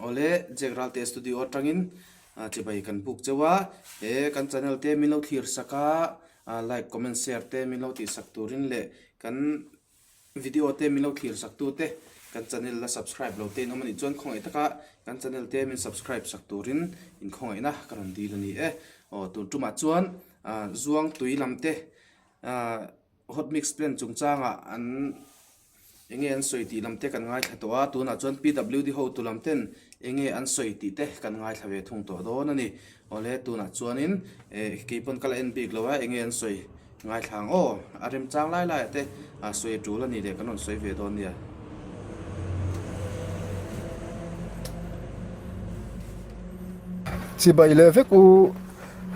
Awle Jack Ralte Studio atangin chibai kan buk cheu a, he kan channel te min lo thlir sak a, like comment share te min lo tih sak turin leh kan video te min lo thlir sak tu te kan channel la subscribe lo te in awm anih chuan khawngaih taka kan channel te min subscribe sak turin in khawngaihna ka rawn dil a ni e. Aw tun tumah chuan zuang tui lam te Hot mix plan chungchangah an enge an sawi tih lam te kan ngaithla tawh a, tunah chuan PWD hotu lam ten enge an sawi tih te kan ngaithla ve thung tawh dawn a ni. Awle tunah chuanin eh kei pawn ka la en bik lo a, enge an sawi ngaithla ang aw, a remchang lai laiah te sawi a tul a ni leh kan rawn sawi ve dawn nia. Chibai leh vek u,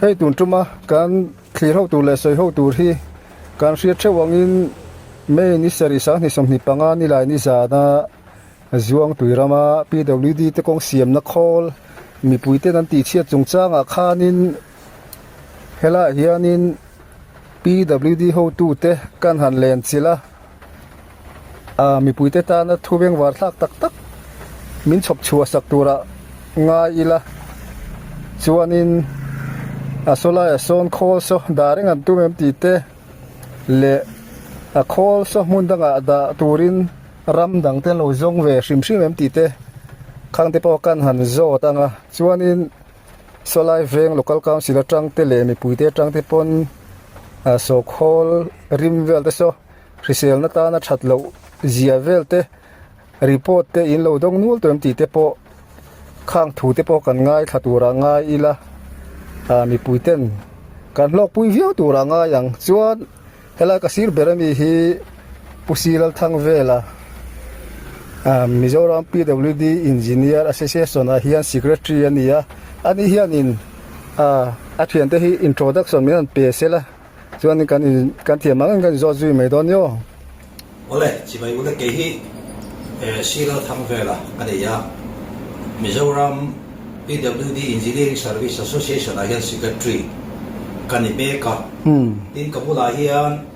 hei tun tuma kan thlir ho tur leh sawi ho tur hi kan hriat theuh angin May ni sarih sanghnih 25 nilai ni zana Zuangtui rama PWD te kawng siamna khawl mipui ten an tihchhiat chungchangah khanin helaiah hianin PWD hotute kan han len chilh a. Ah mipuite tana thu bengvar thlak tak tak min chhawp chhuah sak tura ngai ila chuanin a saw laiah sawn khawl saw dah reng an tum em tih te leh a khawl saw hmun dangah dah turin ram dang te an lo zawng ve hrim hrim em tih te khang te pawh kan han zawt ang a chuanin saw lai veng local council atang te leh mipuite atang te pawn ah saw khawl rim vel te saw. Hriselna tana that loh zia vel te report te in lo dawng nual tawh em tih te pawh khang thu te pawh kan ngaithla turah ngai ila ah mipui ten kan hlawkpui viau turah ngai ang chuan helai ka sir ber ami hi Pu Silalthangvela ah Mizoram PWD Engineer Association ah hian secretary a ni a ani hianin ah a thiante hi introduction min han pe sela. Chuanin kan in kan thiam ang ang kan inzawt zui mai dawn ni aw. Awle, chibai ule kei hi Sir Thangvela ka nei a, Mizoram PWD Engineering Service Association ah hian Secretary ka ni mek a, tin ka bulah hian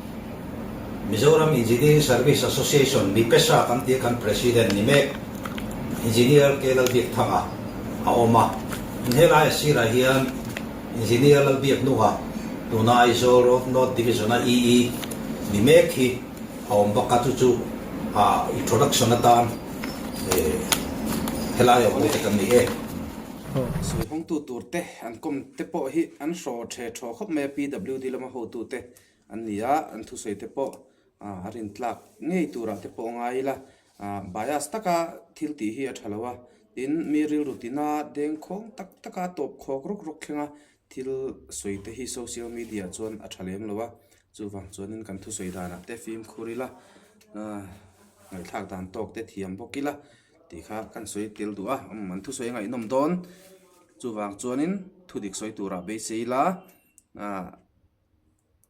Mizoram Engineering Service Association MIPESA kan tih a kan President ni mek Engineer K Lalbiakthanga a awm a, in helai a sirah hian Engineer Lalbiaknunga, tuna Aizawl Road North Division-a EE ni mek hi a awm bawk a, chu chu introduction atan helai a awm te kan ni e. Sawi hawngtu tur te an kawm te pawh hi an hraw the thaw khawp mai a, PWD lama hotu te an ni a, an thusawi te pawh a rintlak ngei turah te pawh ngai ila, bias taka thil tih hi a tha lo a, tin mi rilru tina dengkhawng tak taka tawp khawk rawk rawk thlenga thil sawi te hi social media chuan a tha lem lo a, chuvang chuanin kan thusawi danah te fimkhur ila, ngaihthlak dan tawk te thiam bawk ila tih kha kan sawi tel duh a, an thusawi a ngaihnawm dawn, chuvang chuanin thudik sawi turah beisei ila.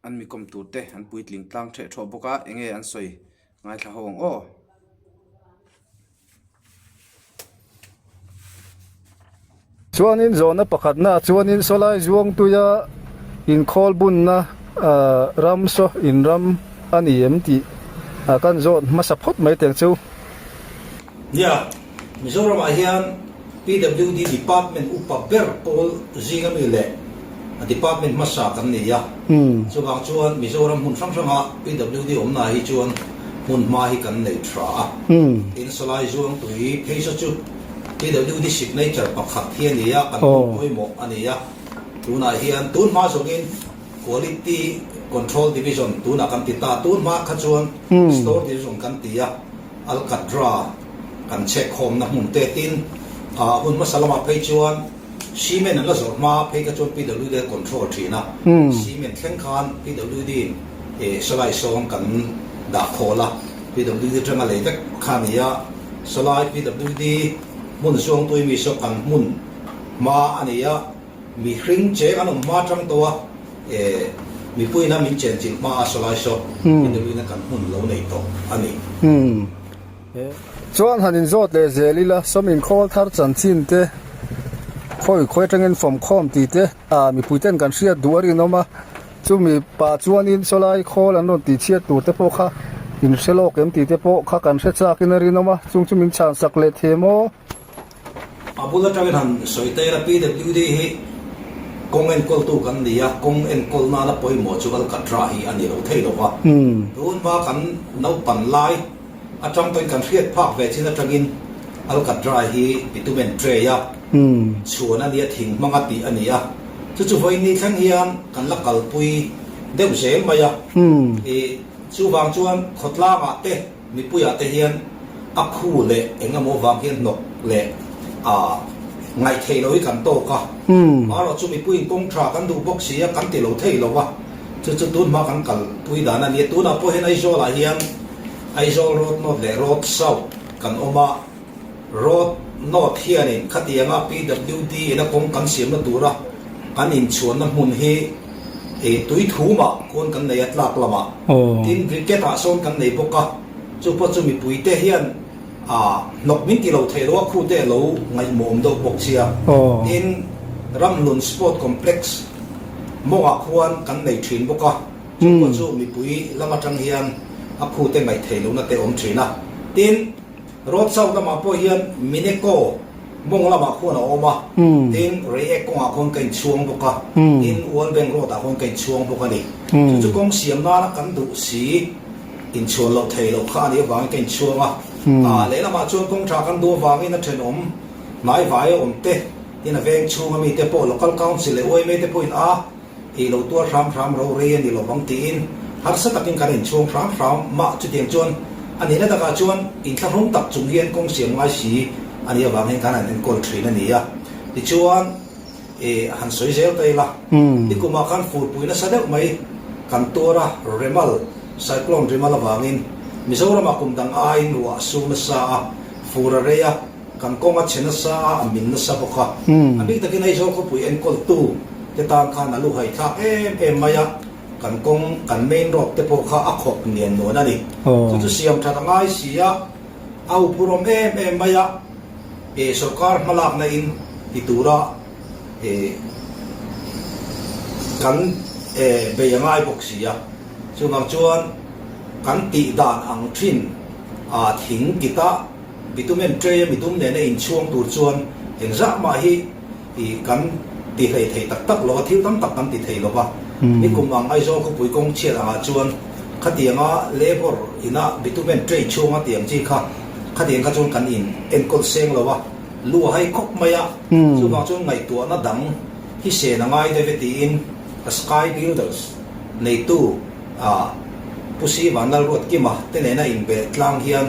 An mi kawm tur te an puitling tlang theh thawh bawk a, enge an sawi ngaithla ho ang aw. Chuanin zawhna pakhatna chuanin sawlai zuangtuia inkhawl bunna ah ram saw inram a ni em tih ah kan zawt hmasa phawt mai teng chu. Nia, Mizoramah hian PWD Department upa ber pawl zinga mi leh a department hmasa kan nei a. Chuvang chuan Mizoram hmun hrang hranga PWD awmna hi chuan hmun hma hi kan nei tha a. Tin, Salai Zuangtui phei saw chu PWD signature pakhat hi a ni a, kan hmun pawimawh a ni a. Tunah hian tun hma zawngin Quality Control Division tunah kan ti ta, tun hma kha chuan Store Division kan ti a. Alcatra kan chhek khawmna hmun te tin ah hun hmasa lamah phei chuan cement an la zawrh hma phei kha chuan PWD a control thin a, cement thleng khan PWD in eh sawlai sawm kan dah khawl a, PWD atanga lei vek kha a ni a, sawlai PWD hmun zuangtui mi saw kan hmun hma a ni a. Mihring cheng an awm hma tang tawh a, eh, mipuiin a min chenchilh hma a sawlai saw interview na kan hmun lo nei tawh a ni. Umm. Chuan han inzawt leh zel ila, sawm inkhawl thar chanchin te, khawi khawi atangin fawm khawm tih te, ah, mipuiten kan hriat duh a rinawm a, chumi pah chuanin sawlai khawl an rawn tihchhiat tur te pawh kha in hre lawk em tih te pawh kha kan hre chak in a rinawm a, chung chu min chhan sak leh thei maw? A bul atangin han sawi ta ila PWD hi kawng enkawltu kan ni a, kawng enkawl nana pawimawh chu Alkatra hi a ni lo thei lo va. Tun hma kan naupan lai atang pawhin kan hriat phak ve chin atangin Alkatra hi bitumen tray a chhuan a nia, thing hmanga tih a ni a. Chu chu vawiin ni thleng hian kan la kalpui deuh zel mai a. Chuvang chuan khawtlangah te Mipuiah te hian a khu leh eng emaw vang hian hnawk leh a ngaih theih loh hi kan tawk a. Marawh chu mipuiin kawng tha kan duh bawk si a, kan ti lo thei lo a. Chu chu tun hma kan kalpui dan a nia. Tunah pawh hian Aizawlah hian Aizawl Road North leh Road South kan awm a. Road North hianin khatianga PWD in a kawng kan siamna tura kan inchhuanna hmun hi Ih tui thumah khawn kan nei a tlak lamah tin briquette ah sawn kan nei bawk a, chu pawh chu mipui te hian ah hnawk min ti lo theih lo a khu te lo ngaihmawm deuh bawk sia. Tin Ramhlun Sport Complex mawngah khuan kan nei thin bawk a, chu pawh chu mipui lam atang hian a khu te ngaih theih lohna te awm thin a. Tin Road South lamah pawh hian Mineco mawng lamah khuan a awm a, tin Reiek kawngah khuan ka inchhuang bawk a, tin World Bank Road ah khuan ka inchhuang bawk a ni. Chu chu kawng siam nana kan duh si inchhuan loh theih loh kha a nih avangin ka inchhuang a. Lehlamah chuan kawng tha kan duh avangin a thenawm hnaivai a awm te, tin a veng chhunga mite pawh Local Council leh yma te pawhin a Ei lo tuar hram hram ro rei a ni lovang tiin harsa takin kan inchhung hram hram mah chutiang chuan a nihna takah chuan inthlahrung tak chung hian kawng siam ngai si a nih avang hian kan han enkawl thin a ni a. Tichuan eh han sawi zel ta ila nikumah khan furpui nasa deuh mai kan tuar a, Remal, Cyclone Remal avangin Mizoramah kum dang aiin ruah a su nasa a, fur a rei a, Kan kawng a chhe nasa a, a min nasa bawk a. A bik takin Aizawl khawpui enkawltu te tan khan a luhai thlak em em mai a, kan kawng, kan main road te pawh kha a khawp nian nuan a ni. Chu chu siam that a ngai si a, a uphurawm em em mai a, eh sorkar hmalakna in ti tura eh kan eh bei a ngai bawk si a. Chuvang chuan kan tih dan ang thin ah thing kita Bitumen tray a midum nena inchhuang tur chuan engzah mah hi ih kan ti hlei thei tak tak lo a, thil tam tak kan ti thei lo va. Nikum ang Aizawl khawpui kawng chhiat angah chuan khatianga labour ina bitumen tray chhunga tiang chi kha khatiang kha chuan kan in enkawl seng lo a, lu a hai khawp mai a, chuvang chuan ngaihtuahna dang hi sen a ngai deuh e tiin Sky Builders neitu A Pu Si Vanlalruatkima te nena inbeh tlang hian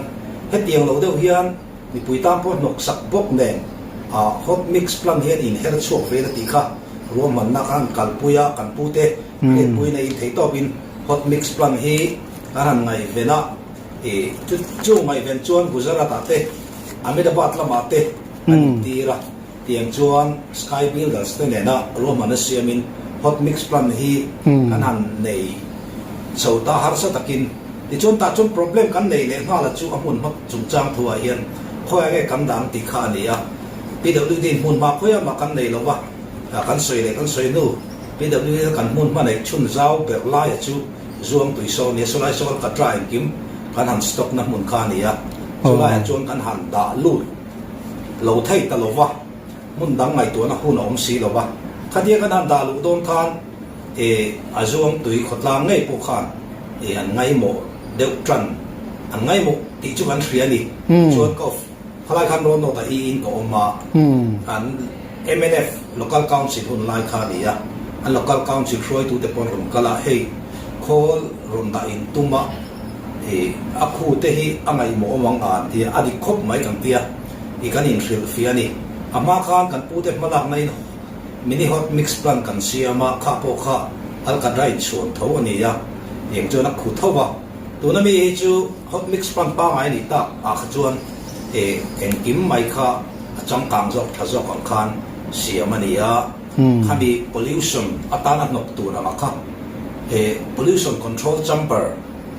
hetiang lo deuh hian mipui tan pawh hnawk sak bawk nen a hot mix plan hian in her chhuak vel a tih kha ruahmanna kha han kalpui a, kan pute hriatpuina in thei tawpin hot mix plan hi kan han ngaihven a, i chu chu ngaihven chuan Gujarat ah te Ahmedabad lamah te an intir a. Tiang chuan Sky Builders te nena ruahmanna siamin hot mix plant hi kan han nei chho ta harsa takin. Tichuan tah chuan problem kan nei leh nghal a chu a hmun hma chungchang thuah hian khawiah nge kan dang tih kha a ni a. PWD in hmun hma khawiah mah kan nei lo va, kan sawi leh kan sawi hnu PWD a kan hmun hma neih chhun zau ber laia chu Zuangtui saw a ni a, sawlai saw Alkatra engkim kan han stock na hmun kha a ni a, chulaiah chuan kan han dah lut. Lo thei ta lo va, hmun dang ngaihtuahna hun a awm si lo va. Khatia kan han dah luh dawn khan e a zuang tui khawtlang ngei pawh khan e an ngaimawh deuh tan, an ngaimawh tih chu kan hria a ni. Chuan ka khalai khan rawn nawt a i in ka awm a, an mnf Local Council hun lai kha a ni a, an Local Council hruaitute pawh an rawn kal a, hei khawl rawn dah in tum a, I a khu te hi a ngaihmawh awm ang a an ti a, a dik khawp mai kan ti a, i kan inhrilh fih a ni. A hma khan kan pute hmalakna in mini hot mix plant kan siam a, kha pawh kha Alkadra inchhuan tho a ni a, eng chuan a khu tho va. Tuna mi hi chu hot mix plant pangngai a nih tak ah kha chuan e engkim mai kha a changkang zawk tha zawk ang khan siam a ni a, khami pollution atana hnawk tur anga kha e pollution control chamber,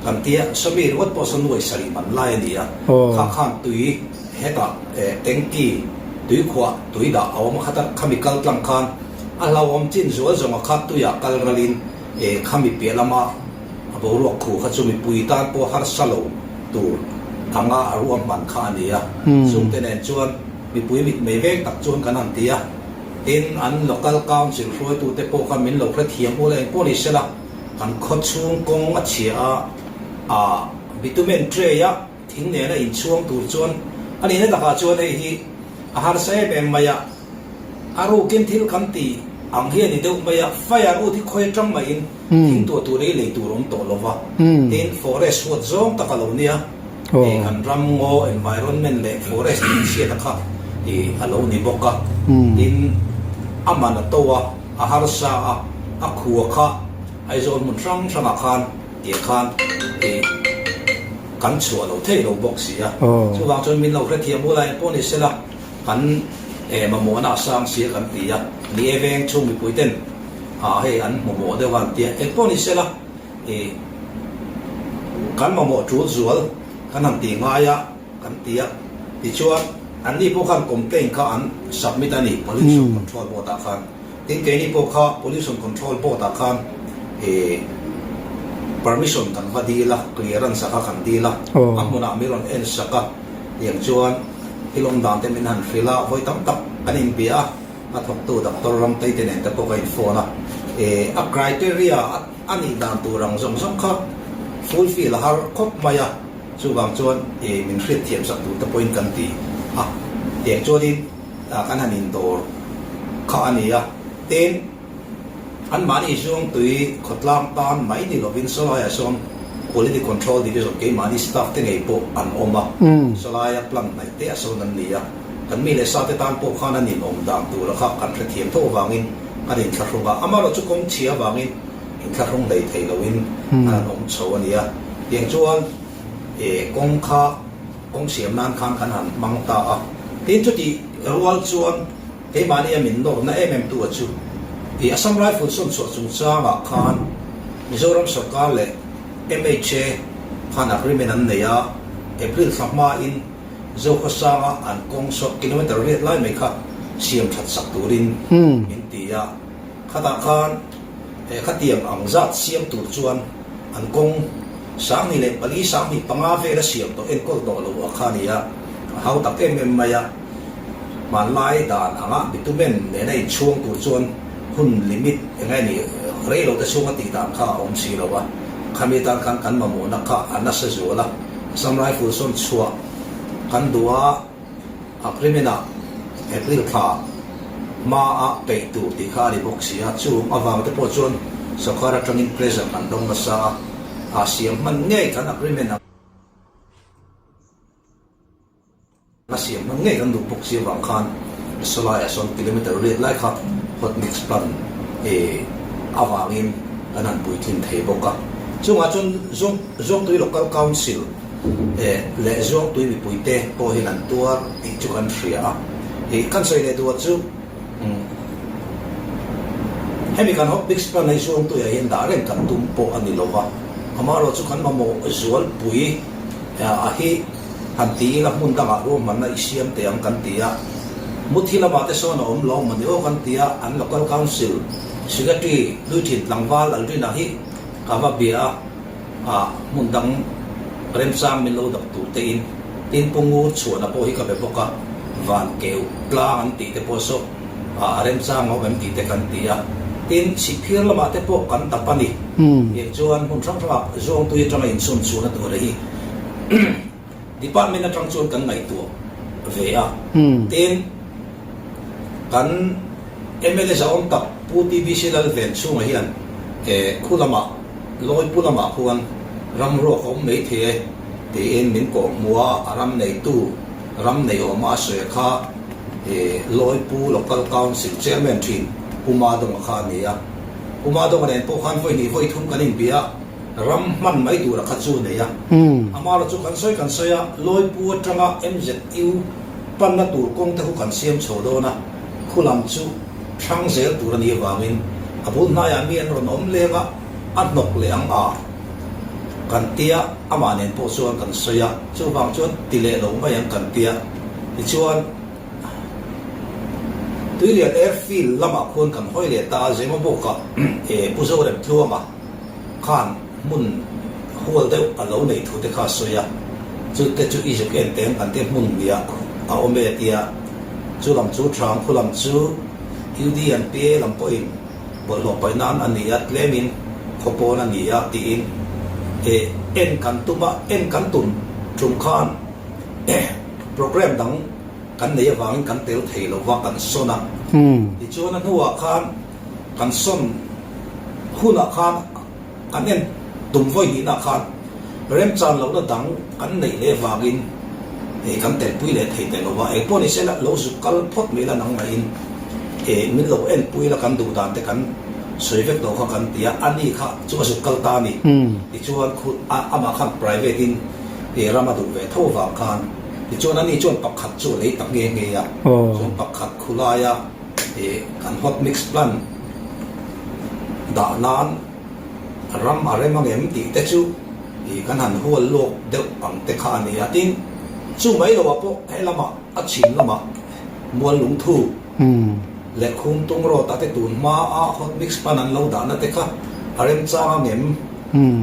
Kan tia sawmi ringawt pawh saw nuai sarih man lai a ni a, kha khan tui hetah tanky tui khuah tui dah a awm a khat a, khami kal tlang khan a hlauhawm chin zual zawng a kha tuiah kal ralin khami piah lama a boruak khu kha chu mipui tan pawh harsa lo tur anga a ruahman kha a ni a, chungte nen chuan. Mipui mitmei vek tak chuan kan han ti a. Tin, an Local Council hruaitute pawh kha min lo hrethiam ula engpawh ni sela, kan khawchhung kawng a chhia a, ah bitumen tray a thing nena inchhuang tur chuan a nihna takah chuan hei hi a harsa em em mai a. A rukin thil kan ti ang hi a ni deuh mai a, fire wood hi khawi atang mahin thing tuah tur ei lei tur a awm tawh lo va, tin forest huat zawng tak a lo nia, hei kan ram ngaw environment leh forest tih chhiat a kha ih a lo ni bawk a, tin a man a to a, a harsa a, a khua kha Aizawl hmun hrang hrangah khan tih khan ih kan chhuah lo thei lo bawk si a, chuvang chuan min lo hrethiam ula engpawh ni sela. Kan eh mamawhna a sang sia kan ti a, ni e veng chhung mipui ten ah hei an hmumawh deuh a an ti a, engpawh ni sela ih kan mamawh tul zual kan han ti ngai a kan ti a, tichuan anni pawh khan complaint kha an submit a ni Pollution Control Board ah khan. Tin keini pawh kha Pollution Control Board ah khan ih permission kan va dil a, clearance a kha kan dil a, a hmunah min rawn en sak a, tiang chuan thil awm dan te min han hrilh a, vawi tam tak kan inbia a, a thawktu Doctor Ramtei te nen te pawh ka in phone a, ih a criteria a nih dan tur ang zawng zawng kha fulfill a har khawp mai a, chuvang chuan ih min hriatthiam sak tur te pawhin kan ti a, tiang chuanin. Ah kan han indawr kha a ni a, tin, anmahni Zuangtui khawtlang tan mai ni lovin sawlaiah sawn Quality Control Division keimahni staff te ngei pawh an awm a, sawlaia plant hnaih te a sawn an ni a, kan mi leh sa te tan pawh khan an inawm dan tura kha kan hrethiam tho avangin kan inthlahrung a, amaherawh chu kawng chhia avangin inthlahrung hlei thei loin an han awm chho a ni a, tiang chuan kawng kha. Kawng siam nan khan kan han hmang ta a, tin chutih rual chuan keimahni a min nawrna em em tu a chu i Assam Rifle sawn chhuah chungchangah khan Mizoram sawrkar leh mha khan agreement an nei a, April thla hmain Zokhawsanga an kawng saw kilometre riat lai mai kha siam that sak turin min ti a, khatah khan He khatiang ang zat siam tur chuan an kawng 24, 35 vela siam tawh enkawl tawh lo a kha nia, a hau tak em em mai a. Hmanlai dan anga bitumen nena inchhuang tur chuan hun limit eng nge ni rei lo te chhunga tih dan kha a awm si lo a. Khami tan khan kan mamawhna kha a nasa zual a, Assam Rifle sawn chhuah kan duh a. Agreement-ah April thla hmaah peih tur tih kha a ni bawk si a, chung avang te pawh chuan sawrkar atangin pressure kan dawng nasa a, a siam hman ngei kan agreement a siam hman ngei kan duh bawk si avang khan sawlaiah sawn kilometer riat lai kha hot mix plant avangin kan han puitlin thei bawk a, chungah chuan Zawngtui Local Council leh Zuangtui mipuite pawh hian an tuar tih chu kan hria a. Ih kan sawi leh duh chu hemi kan hot mix plant hi Zuangtuiah hian dah reng kan tum pawh a ni lo va, amaherawh chu kan mamawh zualpui a hi han ti ila hmun dangah ruahmanna i siam teh ang kan ti a. Muthi lamah te sawn a awm lo mawni aw kan ti a, an local council secretary Luithin tlangval Aldrina hi ka va bia a. Ah hmun dang remchang min lo dak tur te in tin Pu Ngur chhuahna pawh hi ka be bawk a, van keu tlang an tih te pawh saw ah a remchang awm em tih te kan ti a, tin chhipphir lamah te pawh kan dap a ni. Tiang chuan hmun hrang hrangah Zuangtui atanga inchhun chhuahna tur hi Department atang chuan kan ngaihtuah ve a, tin kan mla zahawm tak Pu TBC Lalven chhunga hian khu lamah Lawipu lamah khuan ram ruak a awm mai thei e tiin min kawh hmu a, a ram neitu ram nei awma a sawi kha Lawipu Local Council Chairman thin Pu Madonga kha a ni a. Pu Madonga nen pawh khan vawi hnih vawi thum kan inbia a. Ram hman mai tura kha chu nei a. Amah chu kan sawi kan sawi a, Lawipu atanga MZU panna tur kawng te khu kan siam chho dawn a, khu lam chu hrang zel tur a nih avangin a bul hnaiah mi an rawn awm leng a, a hnawk leh ang a kan tia, amah nen pawh chuan kan sawi a, chuvang chuan ti leh lo mai ang kan tia. Tichuan Tuilian Airfield lamah khuan kan hawi leh ta a, Zemabawkah Pu Zoremtluanga, khan hmun hual deuh a lo nei thu te kha a sawi a, chu te chu i zuk en teng kan te hmun nia a awm e tia. Chu lam chu Thang khu lam chu UD and PA lam pawhin bawlhhlawh paih nan a ni a, tlemin khaw pawn a ni a tiin en kan tum a, en kan tum tum khan programme dang kan nei avangin kan tel thei lo va, kan sawn a. Tichuan a hnuah khan kan sawn hunah khan Kan en tum vawi hnihna khan remchan lohna dang kan neih leh vangin eh kan telpui leh thei teh lo va, engpawh ni sela lo zuk kal phawt mai la nangmahin eh min lo enpui la kan duh dan te kan sawi vek tawh kha kan ti a, a ni kha chu a zuk kal ta a ni. Tichuan khu a amah khan private in eh ram a duh ve tho vang khan tichuan a ni chuan pakhat chu a lei ta nghe nghe a, chuan pakhat khulaia eh kan hot mix plant Dah nan ram a rem ang em tih te chu ih kan han hual lawk deuh ang te kha a ni a. Tin, chu mai loah pawh he lamah a chhim lamah mual lungthu leh khum tung rawt ah te tun hma a hot mix pan an lo dahna te kha a rem chang ang em?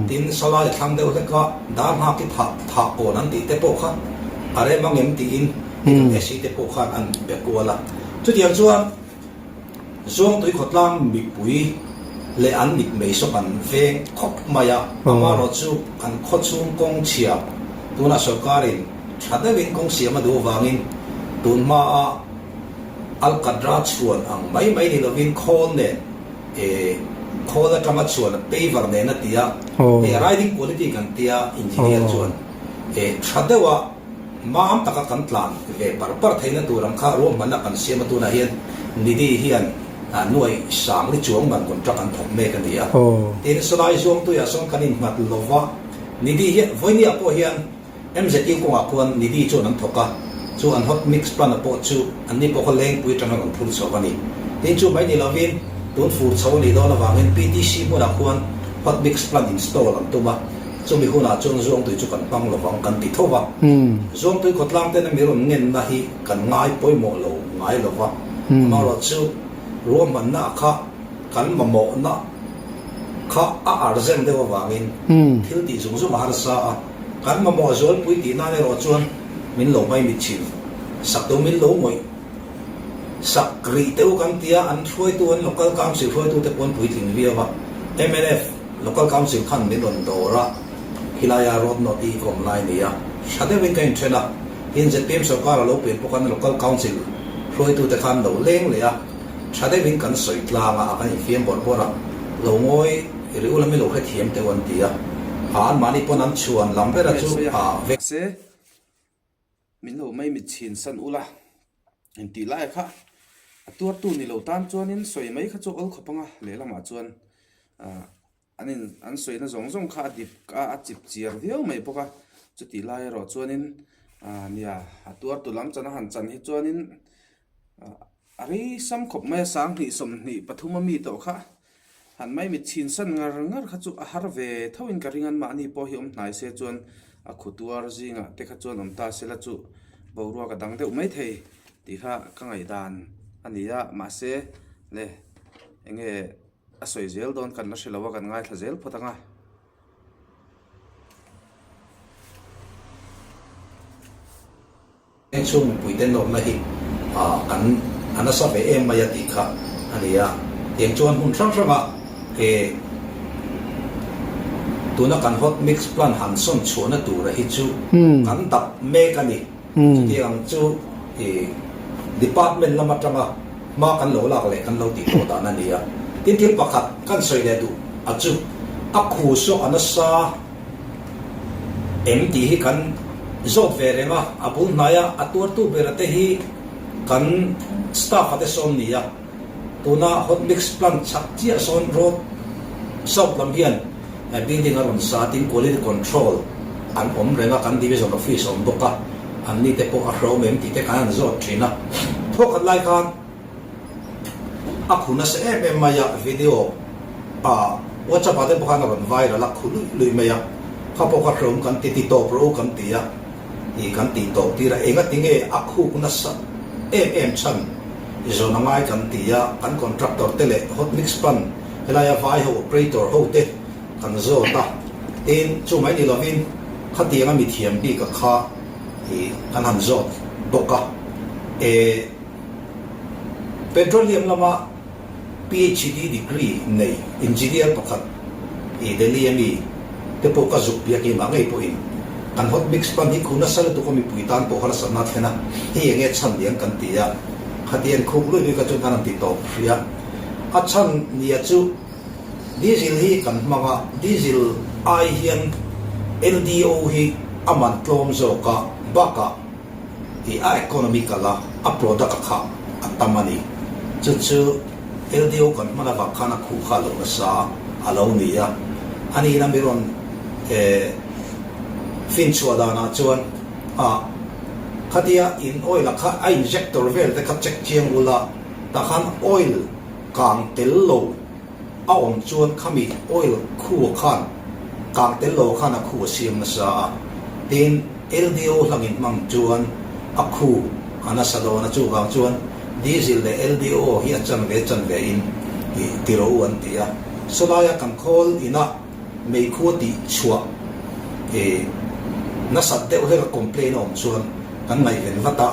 Tin, salai a thlang deuh hlek a, dar nghak i thah thah kawn an tih te pawh kha a rem ang em tiin SC te pawh khan an be kual a. Chutiang chuan. Zuangtui khawtlang mipui leh an mitmei saw kan veng khawp mai a, amaherawh chu kan khawchhung kawng chhia tunah sawrkarin tha deuhin kawng siam a duh avangin tun hmaa Alkadra chhuan ang mai mai ni lovin khawl nen eh khawl atanga chhuan paver nen a ti a, hei riding quality kan tia engineer chuan eh tha deuha Mam taka kan tlan ve par par theihna tur ang kha ruahmanna kan siam a, tunah hian Nidhi hian nuai sang li chuang man contract an thawk mek a ni a. Tin, Salai Zuangtuiah sawn kan innghat lo va, Nidhi hian vawinia pawh hian MZU kawngah khuan Nidhi chuan an thawk a, chu an hot mix plant-a pawh chu anni pawh kha Lengpui atanga rawn phur chho a ni. Tin, chu mai ni lovin tun fur chho a nih dawn avangin PTC hmunah khuan hot mix plant install an tum a. Chumi hunah chuan Zuangtui chu kan hmang lo vang kan ti tho va. Zuangtui khawtlang tena mi rawn ngenna hi kan ngai pawimawh lo ngai lo va. Amaherawhchu ruahmanna kha kan mamawhna kha a urgent deuh avangin thil tih zung zung a harsa a. Kan mamawh zualpui tih nan erawh chuan min lo hmaimit thin sak deuh min lo ngawih sak rih deuh kan ti a, an hruaitu an local council hruaitute pawh an puitling viau a. Mnf. Local Council khan min rawn dawr a, khilaia road note i ka awm lai a ni a, tha deuhin ka inthen a, tin zpm sorkar a lo pian pawh khan Local Council hruaitute khan lo leng leh a, tha deuhin kan sawi tlang a, a kan infiam bawrh bawrh a, lo ngawi ri ula mi lo hrethiam teuh an ti a, a anmahni pawn an chhuan lam ber a chu a vek. Mahse, min lo mai mit chhin san ula intih lai kha a tuartu ni lo tan chuanin sawi mai kha chu awl khawp anga lehlamah chuan ah an in an sawina zawng zawng kha a dip a a chip chiar viau mai bawk a chutih lai erawh chuanin ah nia a tuartu lam chan a han chan hi chuanin ah a rei sam khawp mai a 20 23 a mi tawh kha. Han mai mit chhin san ngar ngar kha chu a har ve tho in ka ring an mahni pawh hi awm hnai se chuan a khu tuar zingah te kha chuan awm ta sela chu boruak a dang deuh mai thei tih kha ka ngaihdan a ni a mahse le eng nge a sawi zel dawn kan la hre lo a kan ngaithla zel phawt ang a. Heng chhung mipuite nawrna hi kan a nasa ve em mai a tih kha a ni a. Tiang chuan hmun hrang hranga he tuna kan hot mix plant han sawn chhuahna tura hi chu kan dap mek a ni. Chutiang chu department lam atanga hma kan lo lak leh kan lo tih tawh dan a ni a. Tin thil pakhat kan sawi leh duh a chu a khu saw a nasa. Em tih hi kan zawt ve reng a, a bul hnaia a tuartu bera te hi kan staff a te sawn ni a, tuna hot mix plant chak chiah sawn road south lam hian building a rawn sa tin quality control an awm reng a, kan division office a awm bawk a, an ni te pawh a hrawm em tih te kan han zawt thin a, thawkhat lai khan. A khu nasa em em mai a, video ah WhatsApp ah te pawh khan a rawn viral a, khu luih luih mai a, kha pawh kha hrehawm kan ti ti tawp rawh u kan ti a, ih kan tih tawp tir a, enga ti nge a khuk nasa em em chhan i zawn a ngai kan ti a, kan contractor te leh hot mix pan helaia vai ho operator ho te kan zawt a, tin chu mai ni lovin khatianga mithiam bik a kha ih kan han zawt bawk a, eh. Petroleum lama PhD degree nei engineer pakhat i Delhi a mi te pawh ka zuk biak i mah ngei pawhin kan hot mix plant hi khu nasa lutuk a mipui tan pawh harsatna a thlen a, hei enge chhan ni ang kan ti a, khati an khuk lui lui kha chuan kan han ti tawp hrih a. A chhan nia chu diesel hi kan hmang a, diesel ai hian LDO hi a man tlawm zawk a, bakah I a economical a, a product a kha a tam a ni. Chu chu LDO kan hman avang khan a khuh kha a lo nasa a lo ni a. A niin a mi rawn finchhuah danah chuan a khatia in oil a kha a injector vel te kha check chiang ula tah khan oil kang tel lo A awm chuan khami oil khu khan kang tel lo khan a khu a siam nasa a, tin LDO hlangin hmang chuan a khu a nasa dawn a, chuvang chuan diesel leh LDO hi a chanve chanve in ti ro an ti a. Sawlaia kan khawl inah meikhu a tih chhuah nasat deuh hlek a complain a awm chuan kan ngaihven vat a,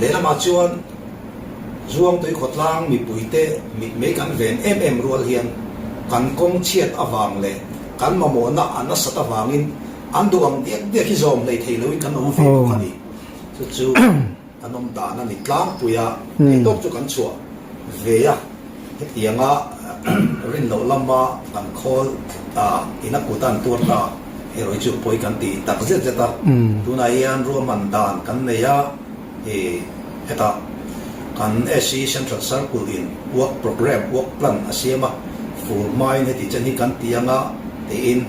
lehlamah chuan Zuangtui khawtlang mipuite mitmei kan ven em em rual hian kan kawng chhiat avang leh kan mamawhna a nasat avangin an duh ang diak diak hi zawm hlei thei loin kan awm ve bawk a ni. Chu chu kan awm dan a ni tlangpui a, theihtawp chu kan chhuah ve a, hetianga rin loh lama kan khawl ta in a kut a an tuar ta erawh hi chu pawi kan ti tak zet zet a, tunah hian ruahman dan kan nei a. I hetah kan SC Central Circle in work programme, work plan a siam a, fur hmain heti chen hi kan ti anga tiin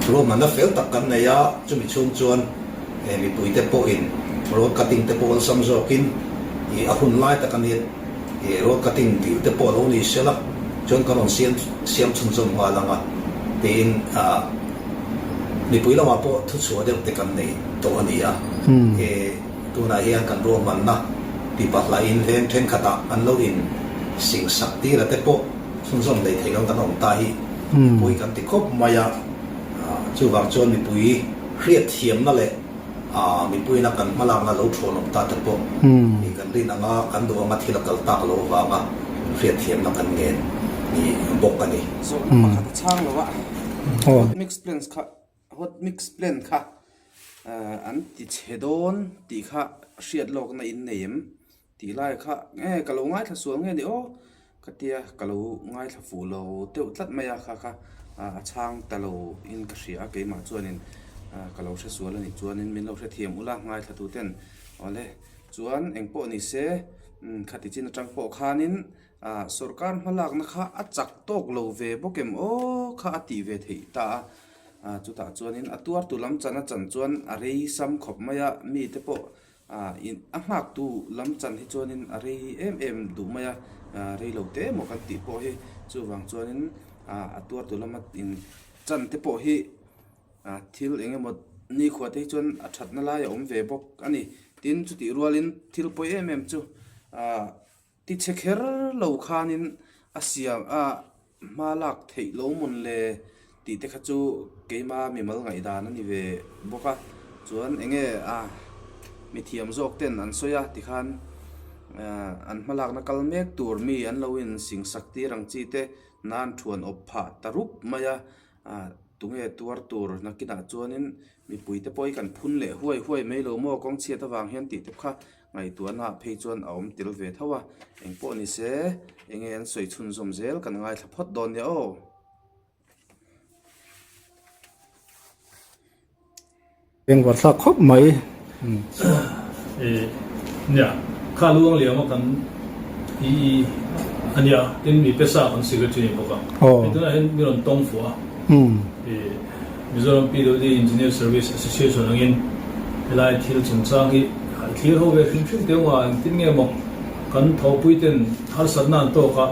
ruahmanna fel tak kan nei a, chumi chhung chuan mipuite pawhin road cutting te pawh awlsam zawkin i a hun lai tak a nia, road cutting dil te pawh a lo ni sela chuan kan rawn siam siam chhunzawm nghal anga tiin Mipui lamah pawh thuchhuah deuh te kan nei tawh a ni a, he tunah hian kan ruahmanna tipahlahin veng thenkhatah an lo in sing sak tir a te pawh chhunzawm lei thei lo kan awm ta hi mipui kan ti khawp mai a, chuvang chuan mipui hriatthiamna leh mipuiina kan hmalakna lo thuan awm ta te pawh hi kan rin anga kan duh anga thil a kal tak lo avanga hriatthiamna kan ngen ni bawk a ni. Zawhna pakhat a chhang lo a, hot mix plans kha hot mix plan kha an ti chhe dawn tih kha hriat lawkna in nei em tih lai kha nge ka lo ngaithla sual nge ni aw ka tia ka lo ngaithla fuh lo deuh tlat mai a kha kha a chhang ta lo in ka hria a keimah chuanin ka lo hre sual a nih chuanin min lo hrethiam ula ngaithla tu ten awle chuan engpawh ni se khati chin atang pawh khanin sawrkar hmalakna kha a chak tawk lo ve bawk em aw kha a tih ve theih ta a chutah chuanin a tuartu lam chan a chan chuan a rei sam khawp mai a mite pawh Ah in a nghaktu lam chan hi chuanin a rei em em duh mai a, ah rei lo te emaw kan tih pawh hi chuvang chuanin ah a tuartu lama in chan te pawh hi ah thil eng emaw nikhua te hi chuan a thatna lai a awm ve bawk a ni. Tin chutih rualin thil pawi em em chu ah Ti chhe kher lo khanin a siam a hma lak theih lo mawn le tih te kha chu keima mimal ngaihdan a ni ve bawk a, chuan eng nge a mithiam zawk ten an sawi a tikhan an hma lakna kal mek tur mi an lo in sing sak tir ang chi te nan thuan awp phah ta rup mai a. Ah tunge tuar tur nakinah chuanin mipui te pawh hi kan phun leh huai huai mai lo maw kawng chhiat avang hian tih te kha ngaihtuahna ah phei chuan a awm tel ve tho a engpawh ni se enge an sawi chhunzawm zel kan ngaithla phawt dawn nia aw. Engvar thlak khawp mai. E nia, kha luang liam a kan i a nia, tin mi pesa kan secretary ni bawk a. Hei tunah hian mi rawn tawng fuh a. E Mizoram PWD Engineer Service Association angin helai thil chungchang hi i thlir ho ve hrim hrim teh anga engtin nge maw kan thawhpui ten harsatna an tawk a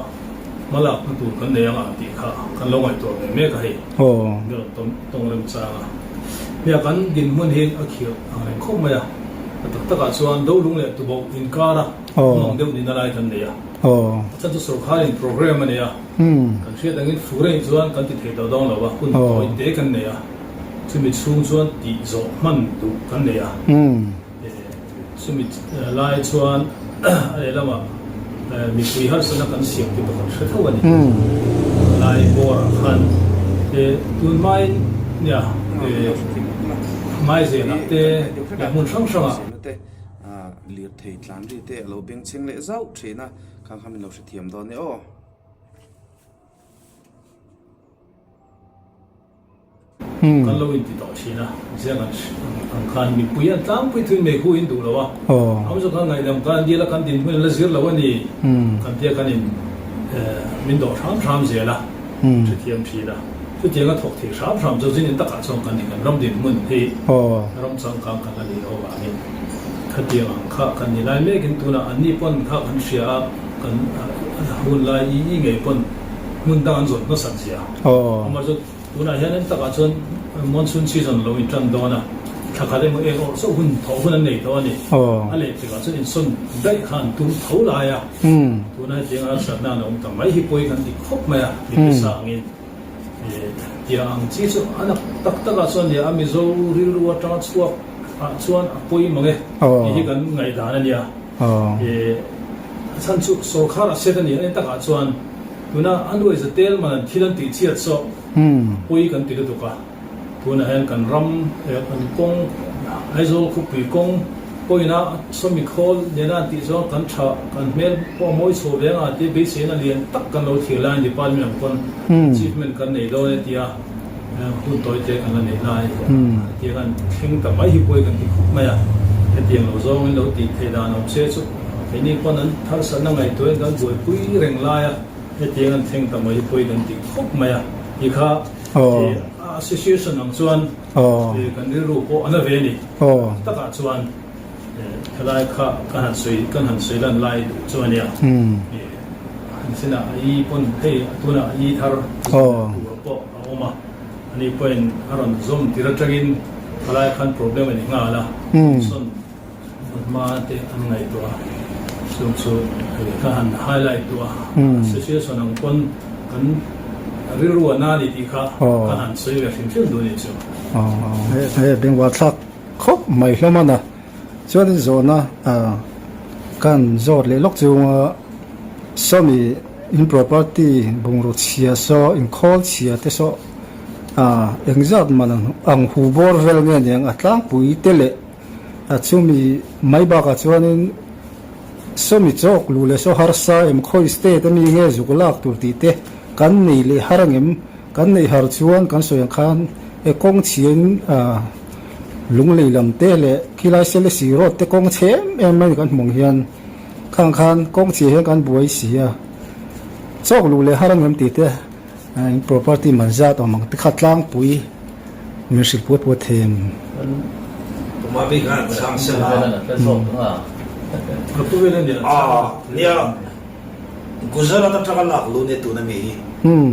hmalakna tur kan nei anga tih kha kan lo ngaihtuah ve mek a hei. Mi rawn tawng remchang a. Nia kan dinhmun hi a khirh ang reng khawp mai a, a tak takah chuan Dolung leh Tuboh inkara awm ang deuh nihna lai kan nei a. A chhan chu sawrkharin programme a nei a, kan hriat angin fur anih chuan kan ti thei tawh dawn lo a, hun tawi te kan nei a, chumi chhung chuan tih zawh hman duh kan nei a. Chumi lai chuan a lehlamah mipui harsatna kan siam tih pawh kan hre tho a ni. Lai bawrah khan tunhmain nia Ngaizelah te leh hmun hrang hrangah. Lirthei tlan ri te a lo bengchheng leh zauh thin a, khang kha min lo hrethiam dawn e aw. Kan lo inti tawh thin a, ziang an ang khan mipui an tlangpui thuin meikhu in duh lo a, am zawk khan ngaihdam khan dil a kan dinhmun an la zir lo a ni kan tia kan in min dawh hram hram zel a, hrethiam thin a, chutiang a thawk thei hram hram chu zin in takah chuan kan ni kan ram dinhmun hi ram changkang kan la nih loh avangin khatiang ang kha kan ni lai mekin tunah an ni pawn kha kan hria a, kan hun lai i i ngei pawn hmun dang an zawn hmasat zia amah chu Tunah hian en takah chuan monsoon season lo in tan dawn a, thla khat emaw eng awrh chauh hun thawh hun an nei tawh a ni. A leh tikah chuan insawn daih kha an tum tho lai a, tuna hetiang harsatna an awm ta mai hi pawi kan ti khawp mai a, mipi sangin tiang ang chi chu a nak tak takah chuan nia a Mizo rilru atanga chhuak ah chuan a pawi mang e tih hi kan ngaihdan a nia. A chhan chu sawrkhar a set a ni a, en takah chuan Tuna a nuai za tel man an thil an tih chhiat saw pawi kan ti lutuk a, tunah hian kan ram eh kan kawng Aizawl khawpui kawng pawina sawmi khawl nena an tih chuan kan tha kan hmel pawh a mawi chho ve anga tia beiseina lian tak kan lo thlir laiin department ang pawn achievement kan nei dawn e tia hun tawi te kan la nei lai hetiang an thleng ta mai hi pawi kan ti khawp mai a, hetiang lo zawngin lo tih theih dan awm se chu. Keini pawn an tharsatna ngaihtuahin kan buaipui reng lai a, hetiang an thleng ta mai pawi kan ti khawp mai a, ti kha association ang chuan kan rilru pawh a na ve a ni. Takah chuan helai kha kan han sawi kan han sawi lan lai duh chu a nia. Han sinah a i pawn hei tunah a i thar tur pawh a awm a, ani pawhin a rawn zawm tir atangin helai khan problem a ni nghal a, sawn Hma te an ngaihtuah a, chung chu hei ka han highlight duh a, association ang pawn kan rilru a na ni tih kha ka han sawi ve hrim hrim duh a ni chu. Hei bengvar thlak khawp mai hlawm a na chuanin zawhna kan zawt leh lawk chunga sawmi in property bungraw chhia saw inkhawl chhia te saw engzat man ang hu bawr vel nge niang a tlangpui te leh A chumi mai bakah chuanin sawmi chawk luh leh saw harsa em khawi state ami nge zuk lak tur tih te kan nei leh har angem kan neih har chuan kan sawi ang khan e kawng chhiain lunglei lam te leh khilai Selesih road te kawng chhe em em mai kan hmu ang hian khang khan kawng chhia hian kan buai si a chawk luh leh har angem tih te In property man zat awm ang te kha tlangpui min hrilh puat puat thei em? Tuma bik khan an chhang sel a. Nia, Gujarat atanga lak lu nia tuna mi hi.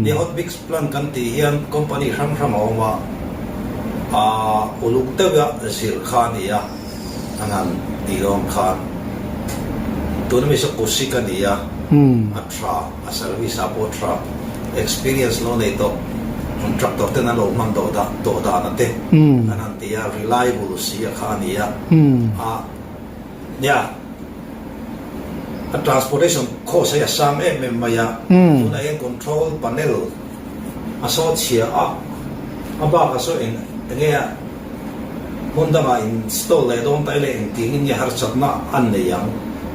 Nia hot mix plant kan tih hian company hrang hrang a awm a, aa uluk deuh a zir kha a ni a, an han tih dawn khan tuna mi saw Kushik a ni a, a tha. A service ah pawh tha experience lo nei tawh contractor ten an lo hman tawh dah tawh dan a te an han ti a, reliable si a kha a ni a, a nia a transportation cost hi a sang em em mai a, tunah hian control panel a saw chhia a, a bakah saw eng enge a hmun dangah install leh dawn ta ila engtiangin nge harsatna an nei ang?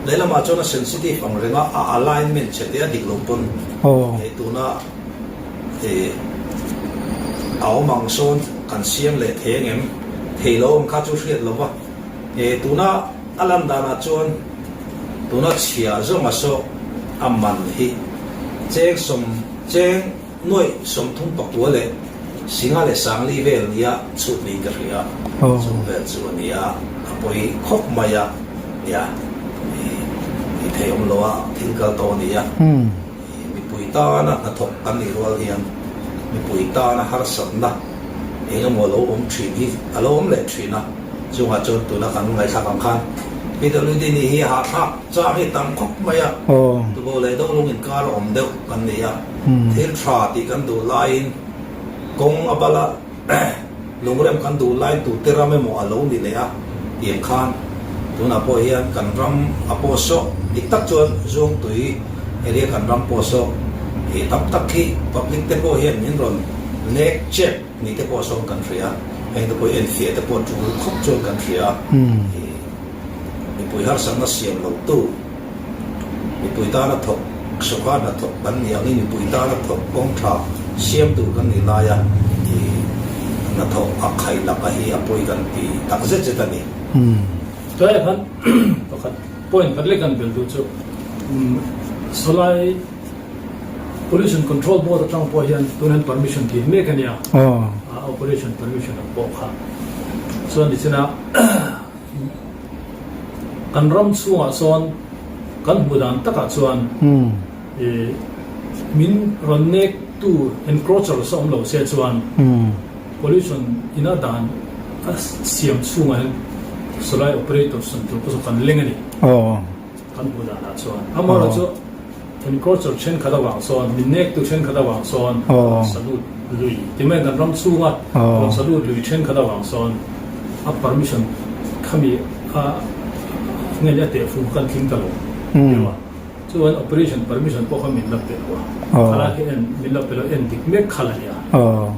Lehlamah chuan a sensitive ang renga a alignment chhe te a dik lo pawn hei tuna ih a awm ang sawn kan siam leh thei angem? Thei lo ang kha chu hriat lo va, ih tuna a lan danah chuan tuna chhia zawnga saw a man hi cheng sawm cheng Nuaih 34 leh Singa leh Sangli vel nia chhut niin ka hria. Chung vel chu a nia, a pawi khawp mai a nia. I thei awm lo a, thil kal tawh a nia. Mipui tana hnathawk kan nih rual hian mipui tana harsatna eng emaw lo awm thin hi a lo awm leh thin a. Chungah chuan tuna kan ngaihthlak ang khan PWD nih hi a hahthlak chang hi tam khawp mai a. Tubo leh Dolung inkar a awm deuh kan ni a. Thil tha tih kan duh laiin kawng a bala lungrem kan duh laiin tute ram emaw a lo ni leh a tiang khan. Tunah pawh hian kan ram a pawh sawh dik tak chuan Zuangtui area kan ram pawh sawh hi tam tak hi public te pawh hian min rawn nek chep ni te pawh sawn kan hria. Heng te pawh hi enfiah te pawh tul khawp chuan kan hria. Mipui harsatna siam lo tu. Mipui tana thawk, sawrkar hnathawk kan nih angin mipui tana thawk kawng tha siam tur kan nih laia i hnathawk a khaih laka hi a pawi kan ti tak zet zet a ni. Tlaiah khan pakhat point khat lek kan bel duh chu sawlai Pollution Control Board atang pawh hian tun hian permission dil mek a nia, operation permission ang pawh kha chuan nichina Kan ram chhungah sawn kan hmuh dan takah chuan ih min rawn nek tu encroachers a awm lo se chuan pollution ina dan a siam chhungah hian sawlai operators an tur pawh chu kan leng a ni. Kan hmuh danah chuan amaherawhchu encroacher thenkhat avang sawn min nektu thenkhat avang sawn salute lui ti mai kan ram chhunga rawn salute lui thenkhat avang sawn a permission khami a nge a tehfung kha kan tling ta lo deuh a chuan operation permission pawh kha min la pe lo a khalai khi en min la pe lo en dik mek kha la nia